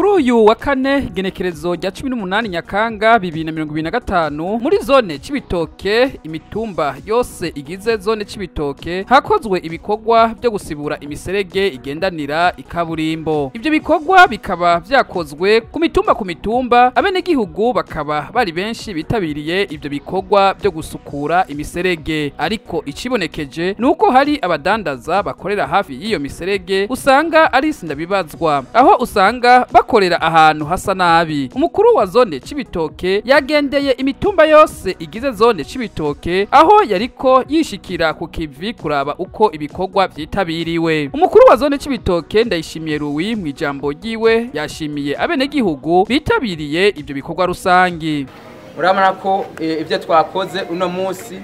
Kuri uyu wa kane, igenekerezo rya 18 Nyakanga 2025, muri zone Cibitoke, imitumba yose igize zone Cibitoke, hakozwe ibikorwa byo gusibura imiserege igendanira ikaburimbo. Ibyo bikorwa bikaba vyakozwe ku mitumba ku mitumba, abenegihugu bakaba bari benshi bitabiriye ibyo bikorwa byo gusukura imiserege. Ariko icibonekeje nuko hari abadandaza bakorera hafi y'iyo miserege usanga ari sindabibazwa, aho usanga bakorera ahantu hasa nabi. Umukuru wa zone Cibitoke yagendeye imitumba yose igize zone Cibitoke, aho yariko yishikira ku kivi kuraba uko ibikorwa vyitabiriwe. Umukuru wa zone Cibitoke, Ndayishimiye Ruwi, mu ijambo ryiwe yashimiye abenegihugu bitabiriye ibyo bikorwa rusangi. Murabona ko ibyo twakoze uno munsi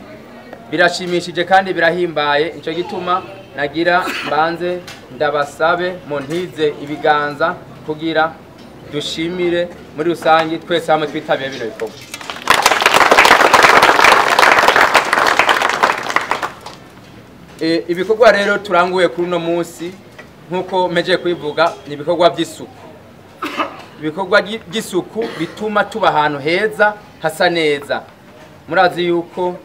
birashimishije kandi birahimbaye. Icyo gituma nagira mbanze ndabasabe muntize ibiganza kugira dushimire muri rusange twese hamwe twitabiye bino bikorwa. Ibikorwa rero turanguye kuri uno munsi, nk'uko meje kubivuga, ni ibikorwa by'isuku. Ibikorwa by'isuku bituma tuba ahantu heza hasa neza. Murazi yuko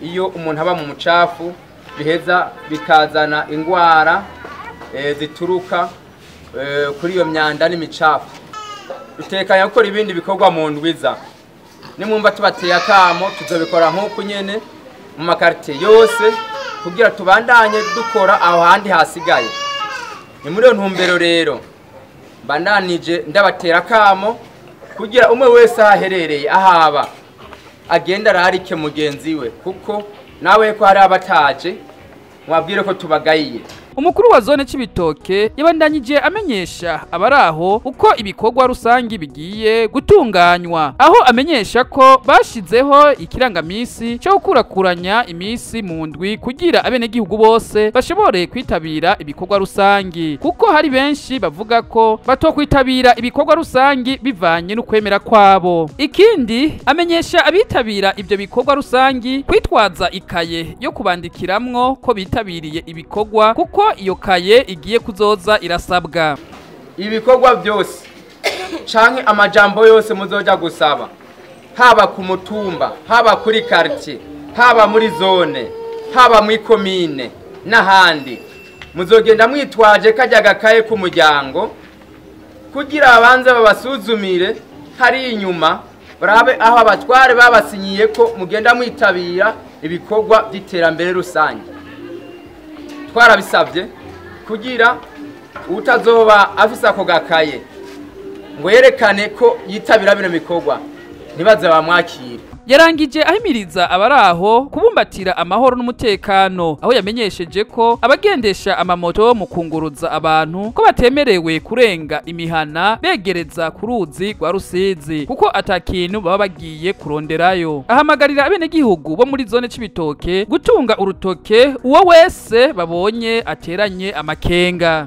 iyo umuntu aba mu mucafu biheza bikazana ingwara zituruka kuri iyo myanda n'imicafu. Dutekanya gukora ibindi bikorwa mu ndwiza. Nimwumva tubateye akamo, tuzobikora nk'uko nyene mu makartie yose kugira tubandanye dukora aho handi hasigaye. Ni muri iyo ntumbero rero mbandanije ndabatera akamo kugira umwe wese ahaherereye ahaba agenda ararike mugenzi we, kuko nawe ko hari abataje mwabwire ko tubagayiye. Umukuru wa zone Cibitoke yabandanyije amenyesha abaraho uko ibikorwa rusangi bigiye gutunganywa, aho amenyesha ko bashizeho ikirangamisi cyo gukurakuranya imisi mu ndwi kugira abenegihugu bose bashobore kwitabira ibikorwa rusangi, kuko hari benshi bavuga ko batokwitabira ibikorwa rusangi bivanye n'ukwemera kwabo. Ikindi amenyesha abitabira ibyo bikorwa rusangi kwitwaza ikaye yo kubandikiramwo ko bitabiriye ibikorwa, kuko iyo kaye igiye kuzoza irasabwa. Ibikorwa byose canke amajambo yose muzoja gusaba, haba ku mutumba, haba kuri quartier, haba muri zone, haba muri commune n'ahandi, muzogenda mwitwaje kajya gakaye k'umuryango kugira abanze babasuzumire hari inyuma, barabe aho abatware babasinyiye ko mugenda mwitabira ibikorwa by'iterambere rusange. Twarabisabye kugira utazoba afise ako gakaye ngo yerekane ko yitabira bino bikorwa ntibaze bamwakire. Yarangije ahimiriza abaraho kubumbatira amahoro n'umutekano, aho yamenyesheje ko abagendesha amamoto mu kunguruza abantu ko batemerewe kurenga imihana begereza ku ruzi rwa Rusizi, kuko atakintu baba bagiye kuronderayo. Ahamagarira abenegihugu bo muri zone Cibitoke gutunga urutoke uwo wese babonye ateranye amakenga.